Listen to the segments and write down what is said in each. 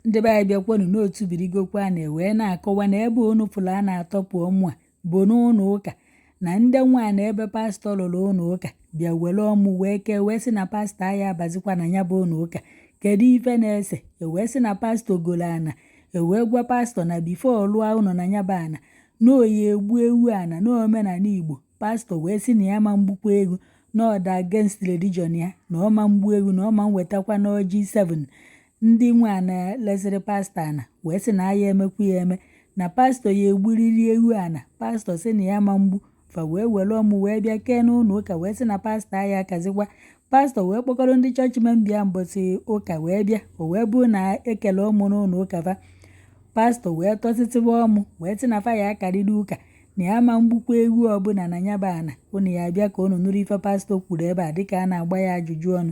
Ndị be anyị, bịakwanụ n'otu birigokwa na wee na-akọwa na ebe unu fụrụ a na-atọpụ ọmụ a bụ n'ụlọ ụka, na ndị nwaanyị ebe pastọ lụrụ ụlọ ụka bịa were ọmụ wee kee, wee sị na pastọ aya abazikwa na ya bụ ụlọ ụka. Kedu ife na-ese? Ewee sị na pastọ goro ana, ewee gwa pastọ na before lụọ ụlọ na ya bụ ana, na oyi egbu ewu ana na omenala Igbo. Pastọ wee sị na ya ma mgbukwa ewu, na ọ dị against religion ya, na ọ ma mgbu ewu, na ọ ma nwetakwa n'ọjị 7. Ndị nwe ana lesịrị pastọ ana wee sị na aya emekwu ya eme, na pastọ ya egburiri ewu ana. Pastọ sị na ya ma mgbu. Fa wee were ọmụ wee bịa kee n'ụlọ ụka, wee sị na pastọ aya akazikwa. Pastọ wee kpọkọrọ ndị chọọchị member mbọsị ụka wee bịa. O wee bụrụ na ekele ọmụ n'ụlọ ụka fa, pastọ wee tọsịsịwa ọmụ, wee sị na fa ya akarịrị ụka, na ya ma mgbukwa ewu ọbụla na ya bụ ana. Unu ya bịa ka unu nụrụ ife pastọ kwuru ebe a dịka a na-agba ya ajụjụ ọnụ.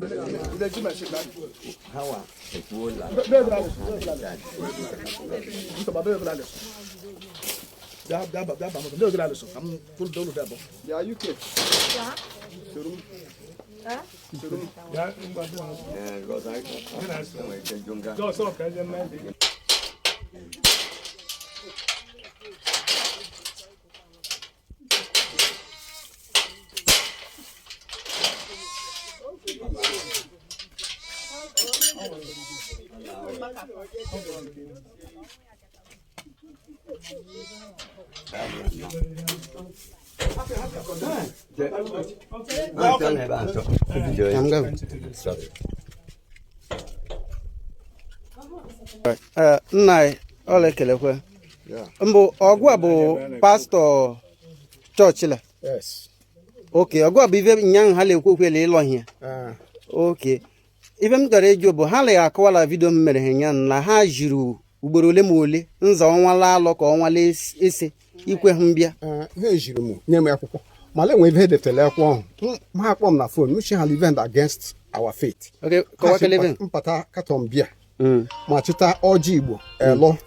Nna anyị, ọla ekelekwe. Mbụ, ọgụ a bụ pastọ chọọchị la? Yes. Okay, ọgụ a bụ ife nyanwụ ha na-ekwu okwu ele ịlọhịa. Ah. Okay, ife m chọrọ ịjụ bụ, ha la akọwala video m mere ha nyanwụ na ha jiri ugboro ole ma ole nza ọnwa la alọ ka ọnwa la ese ikwe ha mbịa. Ah, ha ejiri m nye m akwụkwọ, ma lee nwe ife edetele akwụkwọ ahụ. Ha akpọ m na phone, m sị ha living against our faith. Okay, kọwakele ife. Mpata carton beer ma chịta ọjị Igbo elọ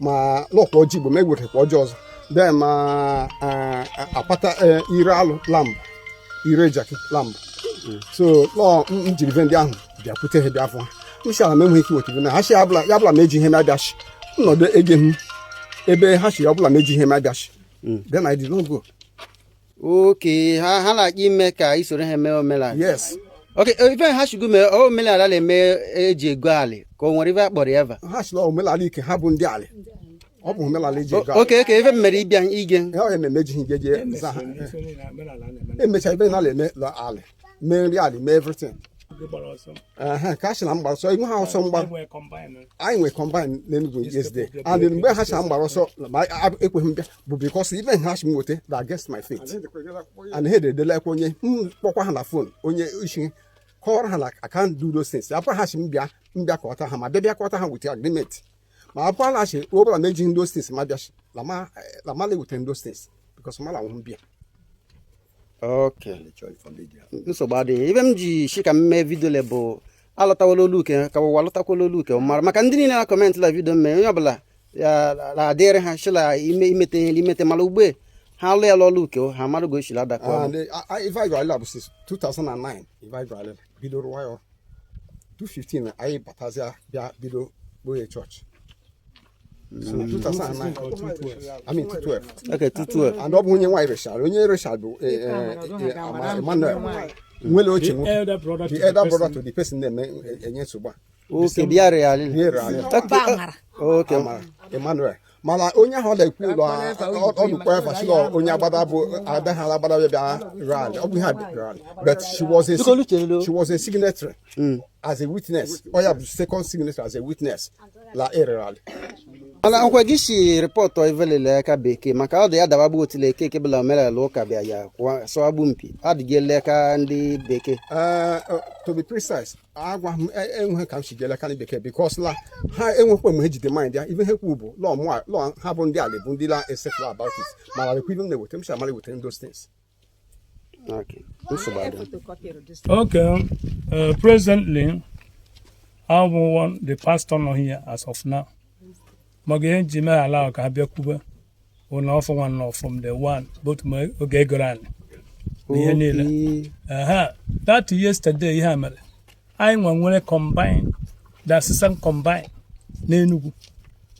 ma lọkwa ọjị Igbo ma ewetekwa ọjị ọzọ, then ma akpata ire alụ lamb, ire jaki lamb. So lọ m jiri ife ndị ahụ bịakwute ha, bịa fụ ha. M sị ala m enweghị ike iweta ife na ha si ya bụla m eji ihe m abịachi nnọdụ ege m ebe ha si ya bụla m eji ihe m abịachi. Then I did not go. Okay, ha na-akpa ime ka isoro ha eme omenala? Yes. Okay, ife ha shigo mee omenala na-eme eji ego alị ka o nwere ife a kpọrọ ya eva? Ha sịla omenala ike ha bụ ndị alị, ọ bụ omenala eji ego alị. Okay, ife m mere ịbịa ige. Ya ọ na-eme ji ihe je za ha emecha ibe na eme la alị, mee nri alị, mee everything. Ka a sị na m gbara ọsọ, enwe ha ọsọ mgba. Anyị nwe combine n'Enugu yesterday, and mgbe ha sị na m gbara ọsọ ma ekweghị m bịa bụ because even ha sị m weta na against my faith, and ha ededela ekwe onye m kpọkwa ha na phone, onye isi kọwara ha na I can't do those things. Abụrụ ha sị m bịa, m bịa kọta ha, ma bịa bịa kọta ha with agreement, ma abụrụ ha sị ọbụla m ejighị those things ma bịa la mala eweta those things because mala nwụ m bịa. Okay, nsogbu adịghị. Ife m ji shi ka m mee video le bụ alọtawala olu uke ka ụwa alọtakwala olu uke mara, maka ndị niile na comment la video m mee, onye ọbụla na-adịrị ha shila ime imete ihe imete, mana ugbe ha alụ ya lọlụ uke ha mara go shila adakọ. Ife anyị gwara bụ since 2009, ife anyị gwara bidoro nwayọ 2015 anyị batazia bịa bido kpoye chọọchị. So 2009, I mean 2012. Okay, 2012. And ọ bụ onye nwaanyị rechara, onye rechara bụ Emmanuel nwere oche nwoke, the elder brother to the person na-eme enye nsogbu a. Okay, bịa rịa. Okay, Emmanuel, mana onye ahụ ọ na-ekwu ụlọ ọdụkpọ efa sịlọ onye agbada bụ ada ha agbada bịa rally, ọ bụ ihe a rally, but she was a signatory as a witness. Ọ ya bụ second signatory as a witness la ererali. Mana nkwe gị si report ivelele aka bekee maka ọ dị ya dabagbu otile eke eke bụla omenala ụka bịa ya sọagbu mpi adịghị ele aka ndị bekee. To be precise, agwa m enweghị ka m si jele aka ndị bekee because la ha enwekwa mgbe ha jide mind ya. Ife ha kwu bụ lọ mụ lọ ha bụ ndị ala bụ ndị la esefula about it, mana ekwu ife m na-eweta, m si amara eweta those things. Okay. Nsogbu adịghị. Okay. Presently, I'm one, the pastor nọ here as of now. Maka ihe nji mee ala ka ha bịa kwube bụ na ọfụ nwa nọ from the one both ma oge egoro anyị na ihe niile. Aha, that yesterday ihe a mere anyị nwa nwere combine, the assistant combine n'Enugu.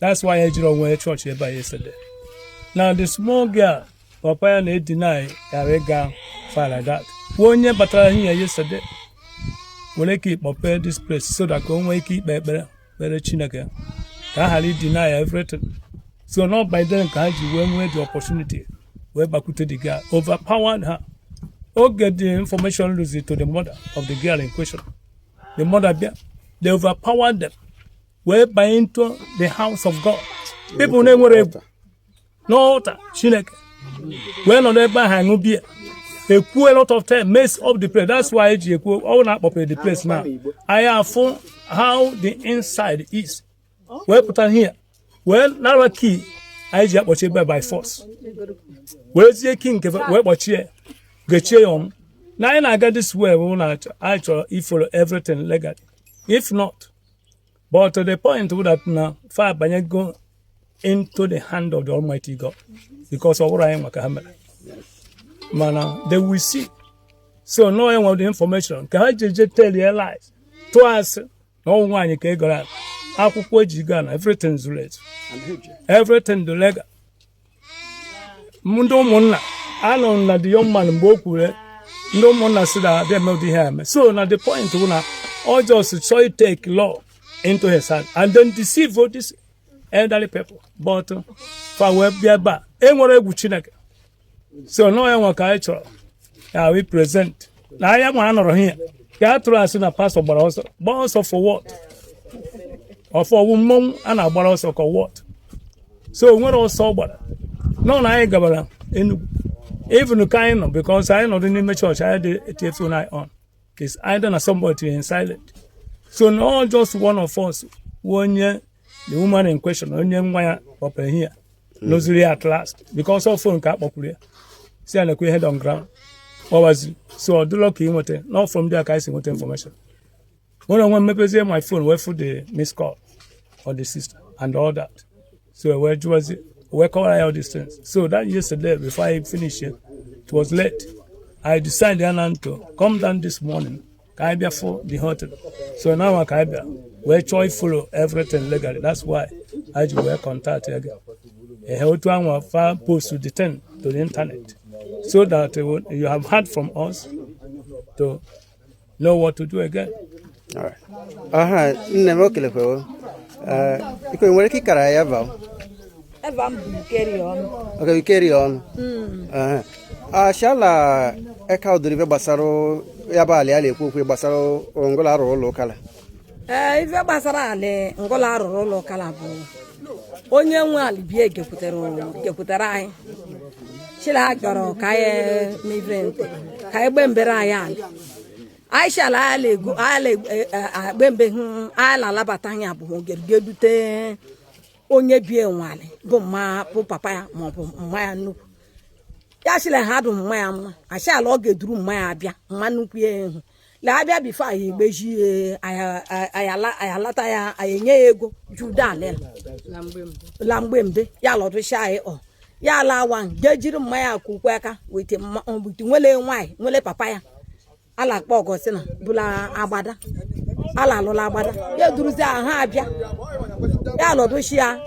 That's why ejiri onwe chọọchị ebe a yesterday. Now the small girl, papa ya na-edeny ghara ịga far like that. Kwuo onye batara here yesterday were ike ịkpọpe this place so that ka o nwee ike ikpe ekpere kpere Chineke ka a ghara ideny everything. So not by then ka ha ji wee nwee the opportunity wee gbakwute the girl, overpowered her. Oge the information lose to the mother of the girl in question, the mother bịa, they overpowered them wee banye into the house of God. People na-enwere egwu n'altar Chineke wee nọrọ ebe ahụ aṅụ biya, ekwu a lot of time, mess up the place. That's why eji ekwu ọ na-akpọpere the place now. Anyị afụ how the inside is wee pụta here wee nara key anyị ji akpọchi ebe by force, wee zie key nke wee kpọchie gechie ya ọmụ na anyị na-aga this way bụ na anyị chọrọ ifollow everything legally. If not, but to the point bụ that na fa banyego into the hand of the Almighty God, because ọ bụrụ anyị maka ha mere mana they will see. So no enwe the information ka ha ji je tell ya lies, tụọ asị na ọnwụ nwaanyị ka e goro akwụkwọ eji gaa na everything zuru ezu, everything dị legal. Ndị ụmụnna anọ na the young man mgbe o kwuru, ndị ụmụnna si na abịa eme ụdị ihe eme. So na the point bụ na ọ just chọọ take law into his hand and then deceive all these elderly people, but fa wee bịa ebe a enwere egwu Chineke. So nọ ya nwa ka anyị chọrọ ya we present na anya ma a nọrọ here ka a tụrụ asị na pastọ gbara ọsọ. Gbaa ọsọ for what? Ọfọ ọwụ mmọnwụ a na-agbara ọsọ ka what? So o nwere ọsọ ọ gbara nọ na anyị gabara Enugu, even ka anyị nọ, because anyị nọdụ n'ime chọọchị anyị dị etinye phone anyị on is either na somebody in silent. So not just one of us wụ onye the woman in question, onye nwa ya kpọpere here noziri ya at last, because of phone ka a kpọkwuru ya si ya nekwe head on ground kpọwazi. So ọ dịlọ ka ị nweta not from there ka anyị si nweta information. Nwere onwe mmepezie my phone wee fụ the missed call of the sister and all that. So wee jụwazi, wee kọwara ya all these things. So that yesterday, before I finish it, it was late. I decided na to come down this morning ka anyị bịa fụ the hotel. So now ka anyị bịa wee chọọ follow everything legally. That's why I ji wee contact ya gị ehe otu anwa fa post the thing to the internet so that you have heard from us to know what to do again. Alright. Aha, nne m, o kelekwewo. Iko nwere ike ịkara ya va? Eva m bụ Ikeri ọnụ. Ok, ikeri ọnụ. Aha. Ashala eka ụdịrị ife gbasara ya bụ ala ya na-ekwu okwu gbasara ngụla arụrụ ụlọ ụka la. Ee, ife gbasara alị ngụla arụrụ ụlọ ụka la bụ onye nwe alị bie gekwutere anyị chila ha chọrọ ka anyị mebe ntị ka anyị gbe mbere anyị alị anyị shala anyị ego anyị agbe mbe hụ anyị na-alabata anyị abụ ogerige dute onye bie nwalị bụ mma bụ papa ya maọbụ mma ya nnukwu ya sịla ha dụ mma ya mma asị ala ọ ga-eduru mma ya abịa mma nnukwu ya ehu lee abịa before anyị egbeji anyị alata ya, anyị enye ya ego jude alịla la mgbe mbe ya lọdụcha anyị ọ ya ala awa jee jiri mma ya kwukwe aka wete wete nwele nwaanyị nwele papa ya ala akpọ ọgọsina bụla agbada ala alụla agbada ya eduruzi ha abịa ya lọdụchi ya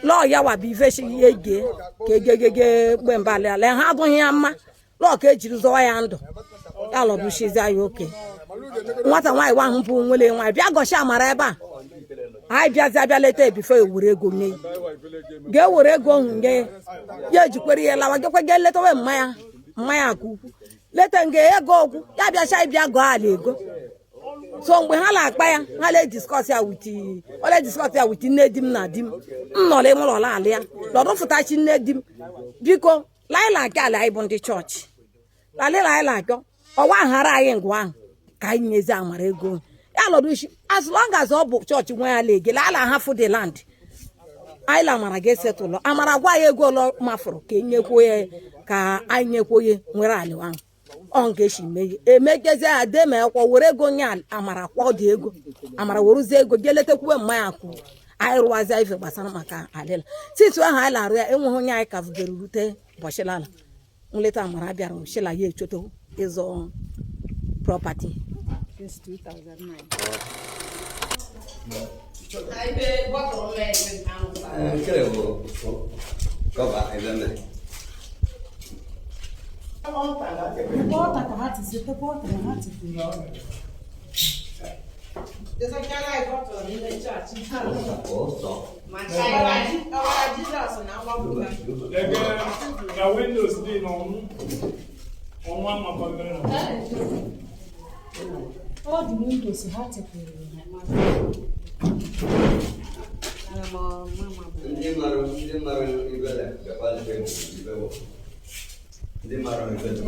lọọ ya wa bụ ife shi ya ege ka egegege gbe mba ala ha adụghị ya mma lọọ ka ejiri zọọ ya ndụ ya lọdụchizi ya oke nwata nwaanyị wa ahụ bụ nwele nwaanyị bịa gọchi amara ebe a anyị bịazi abịa leta ebifo ewere ego nye ga-ewere ego ahụ nye ya ejikwere ya lawa gekwe ga letawe mmanya mmanya ka ukwu leta nga ego ọgwụ ya bịacha ịbịa gọọ ala ego. So mgbe ha na-akpa ya ha na-ediscuss ya with ọ na-ediscuss ya with nne di m na di m m nọrọ ime ụlọ ala ya lọdụfụtachi nne di m biko laịla nke ala anyị bụ ndị chọọchị lalịla anyị na-achọ ọwa aghara anyị ngwa ahụ ka anyị nyezi amara ego ya lọdụ isi as long as ọ bụ chọọchị nwe ya la egele ala hafụ the land anyị la amara ga-esetụlụ amara gwa ya ego ole mafụrụ ka enyekwuo ya ka anyị nyekwuo ya nwere ala ahụ ọ nke esi mee emegezi ya dee ma akwụkwọ were ego nye amara kwọ dị ego amara werezie ego jee letakwuwe mmanya kwụ anyị rụwazia ife gbasara maka alịla since ahụ anyị na-arụ ya enweghị onye anyị ka vugere rute ụbọchị lala nleta amara bịara shila ya echoto ịzọ property. Since 2009. Nkele bụ kọva ebe mme. Ọsọ. Na windows dị n'ọnụ ọnwa amakọbere na All the windows ha tepụrụ ha. Ndị mara ibele gakwa ibe ibe wụ. Ndị mara ibele.